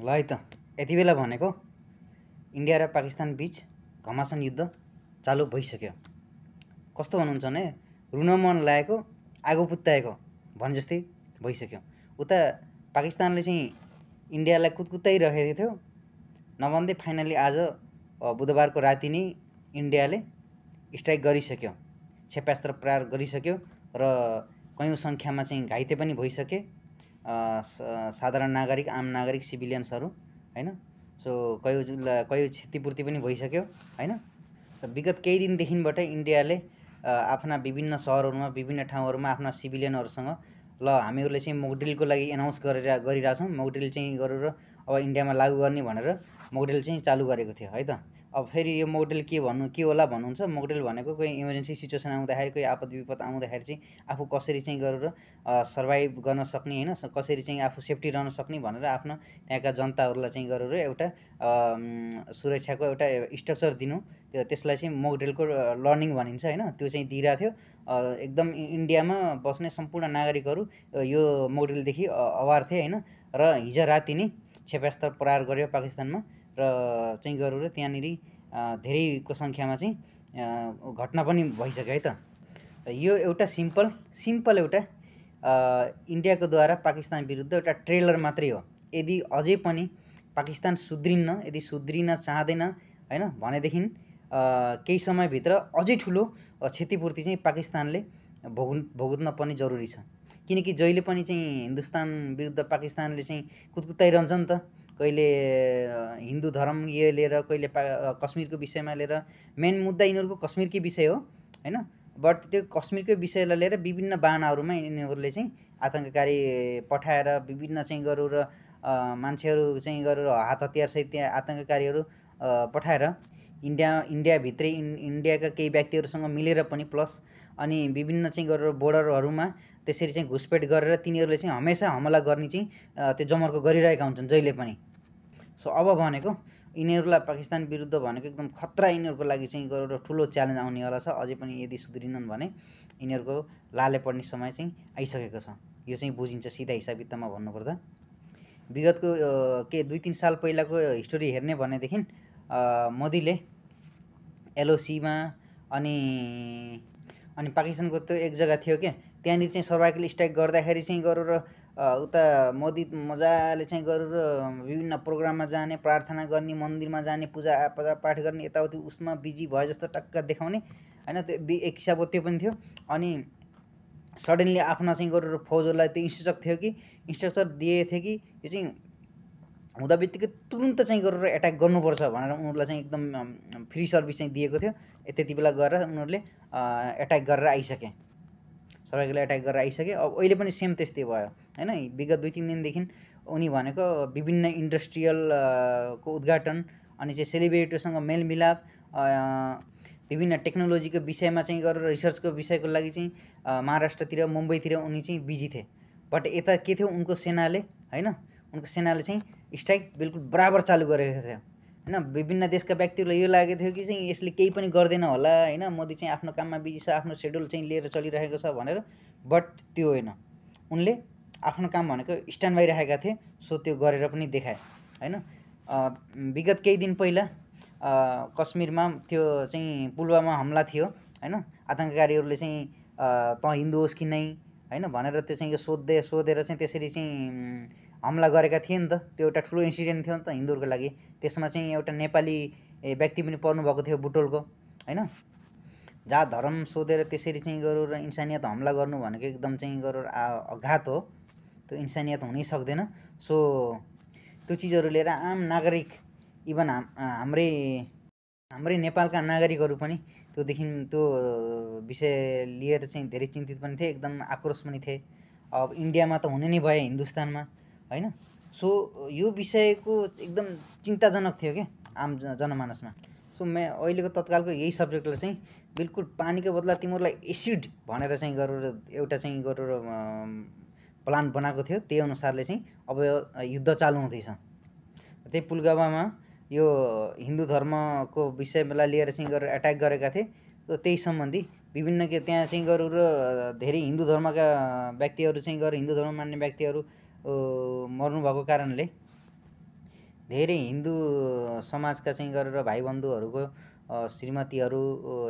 ल है त यति बेला भनेको इन्डिया र पाकिस्तान बीच घमासान युद्ध चालु भइसक्यो। कस्तो भन्नुहुन्छ भने रुन मन लागेको आगो पुत्ताएको भने जस्तै भइसक्यो। उता पाकिस्तानले चाहिँ इन्डियालाई कुतकुताइरहेको थियो, नभन्दै फाइनली आज बुधबारको राति नै इन्डियाले स्ट्राइक गरिसक्यो, क्षेपणास्त्र प्रहार गरिसक्यो र कयौँ सङ्ख्यामा चाहिँ घाइते पनि भइसके साधारण नागरिक, आम नागरिक, सिभिलियन्सहरू हैन। सो कयौँ क्षतिपूर्ति पनि भइसक्यो हैन। र विगत केही दिनदेखिबाट इन्डियाले आफ्ना विभिन्न सहरहरूमा, विभिन्न ठाउँहरूमा आफ्ना सिभिलियनहरूसँग ल हामीहरूले चाहिँ मोकड्रिलको लागि एनाउन्स गरिरहेछौँ, मोकड्रिल चाहिँ गरेर अब इन्डियामा लागू गर्ने भनेर मोकड्रिल चाहिँ चालु गरेको थियो है त। अब फेरि यो मोकड्रिल के होला भन्नुहुन्छ, मोकड्रिल भनेको कोही इमर्जेन्सी सिचुएसन आउँदाखेरि, कोही आपद विपद आउँदाखेरि चाहिँ आफू कसरी चाहिँ गरेर सर्भाइभ गर्न सक्ने हैन, कसरी चाहिँ आफू सेफ्टी रहन सक्ने भनेर आफ्नो त्यहाँका जनताहरूलाई चाहिँ गरेर एउटा सुरक्षाको एउटा स्ट्रक्चर दिनु, त्यसलाई चाहिँ मोकड्रिलको लर्निङ भनिन्छ हैन। त्यो चाहिँ दिइरहेको थियो। एकदम इन्डियामा बस्ने सम्पूर्ण नागरिकहरू यो मोकड्रिलदेखि अवार थिए हैन। र हिजो राति नै क्षेपणास्त्र प्रहार गर्यो पाकिस्तानमा र चाहिँ गरेर त्यहाँनिर धेरैको सङ्ख्यामा चाहिँ घटना पनि भइसक्यो है त। यो एउटा सिम्पल एउटा इन्डियाको द्वारा पाकिस्तान विरुद्ध एउटा ट्रेलर मात्रै हो। यदि अझै पनि पाकिस्तान सुध्रिन्न, यदि सुध्रिन चाहँदैन हैन भनेदेखि केही समयभित्र अझै ठुलो क्षतिपूर्ति चाहिँ पाकिस्तानले भोग्न पनि जरुरी छ। किनकि जहिले पनि चाहिँ हिन्दुस्तान विरुद्ध पाकिस्तानले चाहिँ कुतकुताइरहन्छ नि त। कहिले हिन्दू धर्म यो लिएर, कहिले कश्मीरको विषयमा लिएर। मेन मुद्दा यिनीहरूको कश्मीरकै विषय हो हैन। बट त्यो कश्मीरकै विषयलाई लिएर विभिन्न बाहनाहरूमा यिनीहरूले चाहिँ आतङ्ककारी पठाएर विभिन्न चाहिँ गरेर मान्छेहरू चाहिँ गरेर हात हतियारसहित त्यहाँ आतङ्ककारीहरू पठाएर इन्डियाभित्रै इन्डियाका केही व्यक्तिहरूसँग मिलेर पनि प्लस अनि विभिन्न चाहिँ गरेर बोर्डरहरूमा त्यसरी चाहिँ घुसपेट गरेर तिनीहरूले चाहिँ हमेसा हमला गर्ने चाहिँ त्यो जमर्को गरिरहेका हुन्छन् जहिले पनि। सो अब भनेको यिनीहरूलाई पाकिस्तान विरुद्ध भनेको एकदम खतरा यिनीहरूको लागि चाहिँ गरेर ठुलो च्यालेन्ज आउनेवाला छ। अझै पनि यदि सुध्रिनन् भने यिनीहरूको लाले पर्ने समय चाहिँ आइसकेको छ। यो चाहिँ बुझिन्छ सिधा हिसाब किताबमा भन्नुपर्दा। विगतको के 2-3 साल पहिलाको हिस्टोरी हेर्ने भनेदेखि मोदीले एलओसीमा अनि पाकिस्तानको त्यो एक जग्गा थियो क्या, त्यहाँनिर चाहिँ सर्भाइकल स्ट्राइक गर्दाखेरि चाहिँ गरेर उता मोदी मजाले चाहिँ गरेर विभिन्न प्रोग्राममा जाने, प्रार्थना गर्ने, मन्दिरमा जाने, पूजा पाठ गर्ने, यताउति उसमा बिजी भए जस्तो टक्क देखाउने हैन। त्यो एक हिसाबको त्यो पनि थियो। अनि सडनली आफ्ना चाहिँ गरेर फौजहरूलाई त्यो इन्स्ट्रक्चर दिए थियो कि यो चाहिँ हुँदा बित्तिकै तुरुन्त चाहिँ गरेर एट्याक गर्नुपर्छ भनेर उनीहरूलाई चाहिँ एकदम फ्री सर्भिस चाहिँ दिएको थियो। त्यति बेला गएर उनीहरूले एट्याक गरेर आइसके, सर्भाइकल एट्याक गरेर आइसके। अब अहिले पनि सेम त्यस्तै भयो हैन। विगत 2-3 दिनदेखि उनी भनेको विभिन्न इन्डस्ट्रियल को उद्घाटन अनि चाहिँ सेलिब्रिटीसँग मेलमिलाप, विभिन्न टेक्नोलोजीको विषयमा चाहिँ गरेर रिसर्चको विषयको लागि चाहिँ महाराष्ट्रतिर, मुम्बईतिर उनी चाहिँ बिजी थिए। बट यता के थियो, उनको सेनाले हैन, उनको सेनाले चाहिँ स्ट्राइक बिल्कुल बराबर चालु गरेको थियो हैन। विभिन्न देशका व्यक्तिहरूलाई यो लागेको थियो कि चाहिँ यसले केही पनि गर्दैन होला हैन, मोदी चाहिँ आफ्नो काममा बिजी छ, आफ्नो सेड्युल चाहिँ लिएर चलिरहेको छ भनेर। बट त्यो होइन, उनले आफ्नो काम भनेको स्ट्यान्ड बाई राखेका थिए। सो त्यो गरेर पनि देखाए हैन। विगत केही दिन पहिला कश्मीरमा त्यो चाहिँ पुलवामा हमला थियो हैन। आतङ्ककारीहरूले चाहिँ त हिन्दू होस् कि नै हैन भनेर त्यो चाहिँ यो सोधेर चाहिँ त्यसरी चाहिँ हमला गरेका थिए नि त। त्यो एउटा ठुलो इन्सिडेन्ट थियो नि त हिन्दूहरूको लागि। त्यसमा चाहिँ एउटा नेपाली व्यक्ति पनि पर्नुभएको थियो बुटोलको हैन। जात धर्म सोधेर त्यसरी चाहिँ गरेर इन्सानियत हमला गर्नु भनेको एकदम चाहिँ गरेर अघात हो, त्यो इन्सानियत हुनै सक्दैन। सो त्यो चिजहरू लिएर आम नागरिक, इभन हाम्रै नेपालका नागरिकहरू पनि त्यो विषय लिएर चाहिँ धेरै चिन्तित पनि थिए, एकदम आक्रोश पनि थिए। अब इन्डियामा त हुने नै भयो, हिन्दुस्तानमा हैन। सो यो विषयको एकदम चिन्ताजनक थियो क्या आम जनमानसमा। सो अहिलेको तत्कालको यही सब्जेक्टलाई चाहिँ बिल्कुल पानीको बदला तिमीहरूलाई एसिड भनेर चाहिँ गरेर एउटा चाहिँ गरेर प्लान बनाएको थियो। त्यही अनुसारले चाहिँ अब युद्ध चालु हुँदैछ। त्यही पुलवामामा यो हिन्दू धर्मको विषयलाई लिएर चाहिँ गरेर एट्याक गरेका थिए। त्यही सम्बन्धी विभिन्न के त्यहाँ चाहिँ गरेर धेरै हिन्दू धर्मका व्यक्तिहरू चाहिँ गरेर हिन्दू धर्म मान्ने व्यक्तिहरू मर्नुभएको कारणले धेरै हिन्दू समाजका चाहिँ गरेर भाइबन्धुहरूको श्रीमतीहरू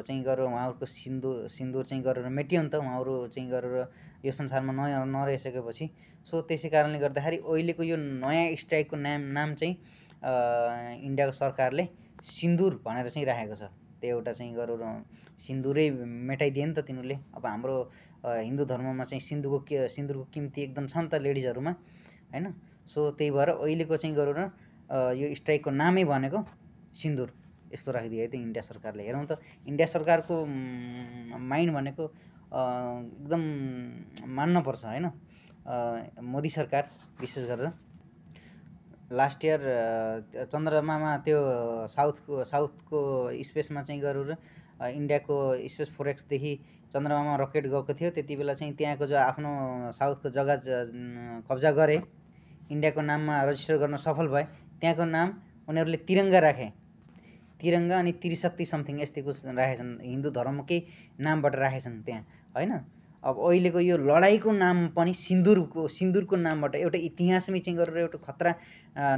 चाहिँ गरेर उहाँहरूको सिन्दुर चाहिँ गरेर मेटियो नि त उहाँहरू चाहिँ गरेर यो संसारमा नरहिसकेपछि। सो त्यसै कारणले गर्दाखेरि अहिलेको यो नयाँ स्ट्राइकको नाम चाहिँ इन्डियाको सरकारले सिन्दुर भनेर चाहिँ राखेको छ। त्यो एउटा चाहिँ गरेर सिन्दुरै मेटाइदिए नि त तिनीहरूले। अब हाम्रो हिन्दू धर्ममा चाहिँ सिन्दुरको किम्ती एकदम छ नि त लेडिजहरूमा, होइन। सो त्यही भएर अहिलेको चाहिँ गरेर यो स्ट्राइकको नामै भनेको सिन्दुर यस्तो राखिदियो है त इन्डिया सरकारले। हेरौँ त इन्डिया सरकारको माइन्ड भनेको एकदम मान्नुपर्छ, होइन। मोदी सरकार विशेष गरेर लास्ट इयर चन्द्रमामा त्यो साउथको स्पेसमा चाहिँ गरेर इन्डियाको स्पेस फोरेक्सदेखि चन्द्रमामा रकेट गएको थियो। त्यति बेला चाहिँ त्यहाँको जो आफ्नो साउथको जग्गा कब्जा गरे, इन्डियाको नाममा रजिस्टर गर्न सफल भए, त्यहाँको नाम उनीहरूले तिरङ्गा राखे। तिरङ्गा अनि त्रिशक्ति समथिङ यस्तैको राखेछन्, हिन्दू धर्मकै नामबाट राखेछन् त्यहाँ, होइन। अब अहिलेको यो लडाइँको नाम पनि सिन्दुरको नामबाट एउटा इतिहासमै चाहिँ गरेर एउटा खतरा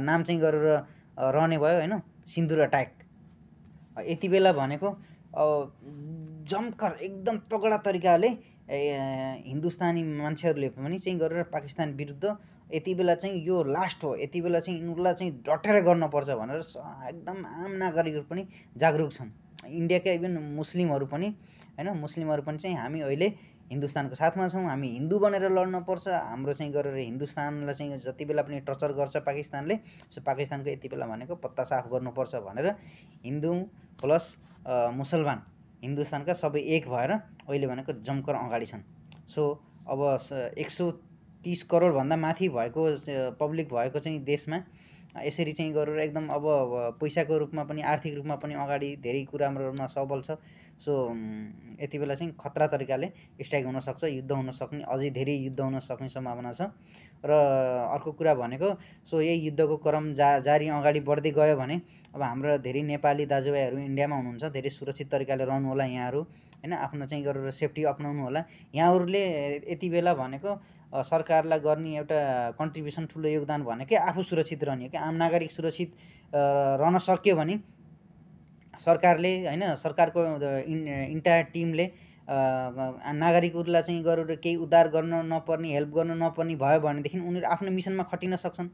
नाम चाहिँ गरेर रहने भयो, होइन। सिन्दुर अट्याक यति बेला भनेको जमकर एकदम तगडा तरिकाले हिन्दुस्तानी मान्छेहरूले पनि चाहिँ गरेर पाकिस्तान विरुद्ध यति बेला चाहिँ यो लास्ट हो, यति बेला चाहिँ यिनीहरूलाई चाहिँ डटेर गर्नुपर्छ भनेर एकदम आम नागरिकहरू पनि जागरुक छन्। इन्डियाका इभन मुस्लिमहरू पनि, होइन, मुस्लिमहरू पनि चाहिँ हामी अहिले हिन्दुस्तानको साथमा छौँ, हामी हिन्दू बनेर लड्नुपर्छ, हाम्रो चाहिँ गरेर हिन्दुस्तानलाई चाहिँ जति बेला पनि टर्चर गर्छ पाकिस्तानले, सो पाकिस्तानको यति बेला भनेको पत्ता साफ गर्नुपर्छ भनेर हिन्दू प्लस मुसलमान हिन्दुस्तानका सबै एक भएर अहिले भनेको जमकर अगाडि छन्। सो अब 130 करोडभन्दा माथि भएको पब्लिक भएको चाहिँ देशमा यसरी चाहिँ गरेर एकदम अब पैसाको रूपमा पनि आर्थिक रूपमा पनि अगाडि धेरै कुराहरूमा सबल छ। सो यति बेला चाहिँ खतरा तरिकाले स्ट्राइक हुनसक्छ, युद्ध हुनसक्ने, अझै धेरै युद्ध हुन सक्ने सम्भावना छ। र अर्को कुरा भनेको सो यही युद्धको क्रम जारी अगाडि बढ्दै गयो भने अब हाम्रो धेरै नेपाली दाजुभाइहरू इन्डियामा हुनुहुन्छ, धेरै सुरक्षित तरिकाले रहनु होला यहाँहरू, होइन। आफ्नो चाहिँ गरेर सेफ्टी अपनाउनु होला। यहाँहरूले यति बेला भनेको सरकारलाई गर्ने एउटा कन्ट्रिब्युसन ठुलो योगदान भनेकै आफू सुरक्षित रहने हो कि आम नागरिक सुरक्षित रहन सक्यो भने सरकारले, होइन, सरकारको इन्टायर टिमले नागरिकहरूलाई चाहिँ गरेर केही उद्धार गर्न नपर्ने, हेल्प गर्न नपर्ने भयो भनेदेखि उनीहरू आफ्नो मिसनमा खटिन सक्छन्।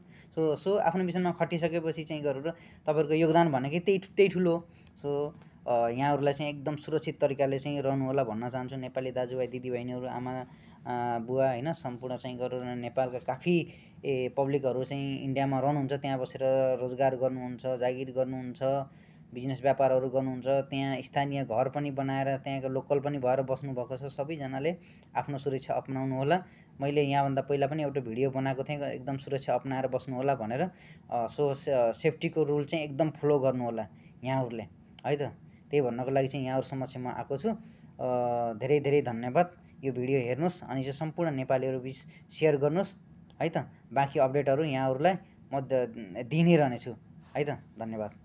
सो आफ्नो मिसनमा खटिसकेपछि चाहिँ गरेर तपाईँहरूको योगदान भनेकै त्यही ठुलो हो। सो यहाँहरूलाई चाहिँ एकदम सुरक्षित तरिकाले चाहिँ रहनु होला भन्न चाहन्छु। नेपाली दाजुभाइ दिदीबहिनीहरू, आमा बुवा, होइन, सम्पूर्ण चाहिँ गरेर नेपालका काफी पब्लिकहरू चाहिँ इन्डियामा रहनुहुन्छ, त्यहाँ बसेर रोजगार गर्नुहुन्छ, जागिर गर्नुहुन्छ, बिजनेस व्यापारहरू गर्नुहुन्छ, त्यहाँ स्थानीय घर पनि बनाएर त्यहाँको लोकल पनि भएर बस्नुभएको छ। सबैजनाले आफ्नो सुरक्षा अपनाउनु होला। मैले यहाँभन्दा पहिला पनि एउटा भिडियो बनाएको थिएँ, एकदम सुरक्षा अपनाएर बस्नु होला भनेर। सो सेफ्टीको रुल चाहिँ एकदम फलो गर्नु होला यहाँहरूले, है त। त्यही भन्नको लागि चाहिँ यहाँहरू समक्षमा आएको छु। धेरै धेरै धन्यवाद। यो भिडियो हेर्नुहोस् अनि चाहिँ सम्पूर्ण नेपालीहरू बिच सेयर गर्नुहोस्, है त। बाँकी अपडेटहरू यहाँहरूलाई म दिइ नै रहनेछु, है त। धन्यवाद।